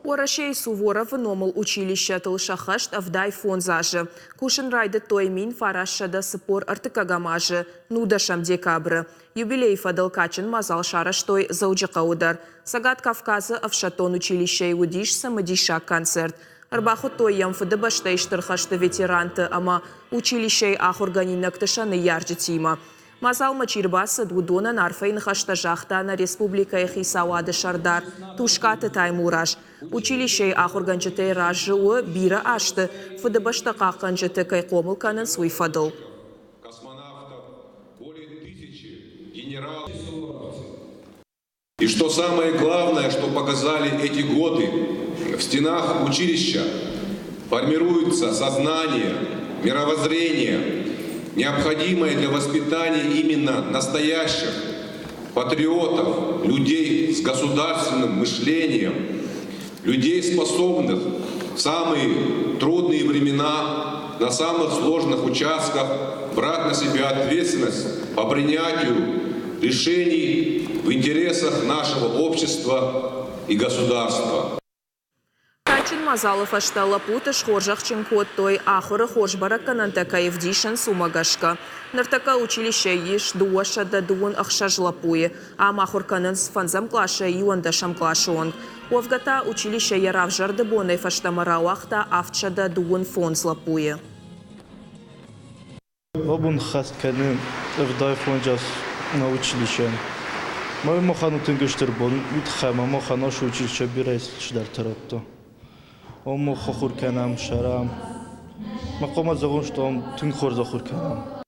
Уӕрӕсейы Суворовы номыл училищӕтыл сӕххӕст 75 азы. Кусын райдыдтой 1943 азы нудӕсӕм декабры. Юбилейы фӕдыл кадджын мадзал сарӕзтой Дзӕуджыхъӕуы дӕр. Цӕгат Кавказы ӕфсӕддон училищӕйы уыдис цымыдисаг концерт. Ӕрбахуыдтой йӕм Фыдыбӕстӕйы Стыр хӕсты ветеранты ӕмӕ училищӕйы ахуыргӕнинӕгты сӕ ныййарджытимӕ. Мадзалмӕ чи рбацыд, уыдонӕн арфӕйы ныхӕстӕ загъта нӕ республикӕйы Хицауады сӕрдар Тускъаты Таймураз. Училищӕйы ахуыргӕнджытӕй разы у, бирӕ азты Фыдыбӕстӕ хъахъхъӕнджыты кӕй хъомыл кӕнынц, уый фӕдыл. И что самое главное, что показали эти годы, в стенах училища формируется сознание, мировоззрение, необходимое для воспитания именно настоящих патриотов, людей с государственным мышлением, людей, способных в самые трудные времена, на самых сложных участках брать на себя ответственность по принятию решений в интересах нашего общества и государства. Кадджын мадзалы фӕстӕ лӕппуты схорзӕхджын кодтой, ахуыры хорз бӕрӕггӕнӕнтӕ кӕй ӕвдисынц, уымӕ гӕсгӕ. Ныртӕккӕ училищӕйы ис 226 лӕппуйы. Ам ахуыр кӕнынц фӕндзӕм къласӕй иуӕндӕсӕм къласы онг. Уӕвгӕ та училищӕ йӕ равзӕрды бонӕй фӕстӕмӕ рауагъта 725 лӕппуйы. Абон хӕст кӕны 75 нӕ училищӕн. Мӕ махӕн у тынг стыр бон, уый тыххӕй ӕмӕ махӕн наш училище бирӕ цыдӕртӕ радта. Ом мах ахуыр кӕнӕм, сӕрӕм. Мӕ хъуамӕ зӕгъон, что ам тынг хорз ахуыр кӕнӕм.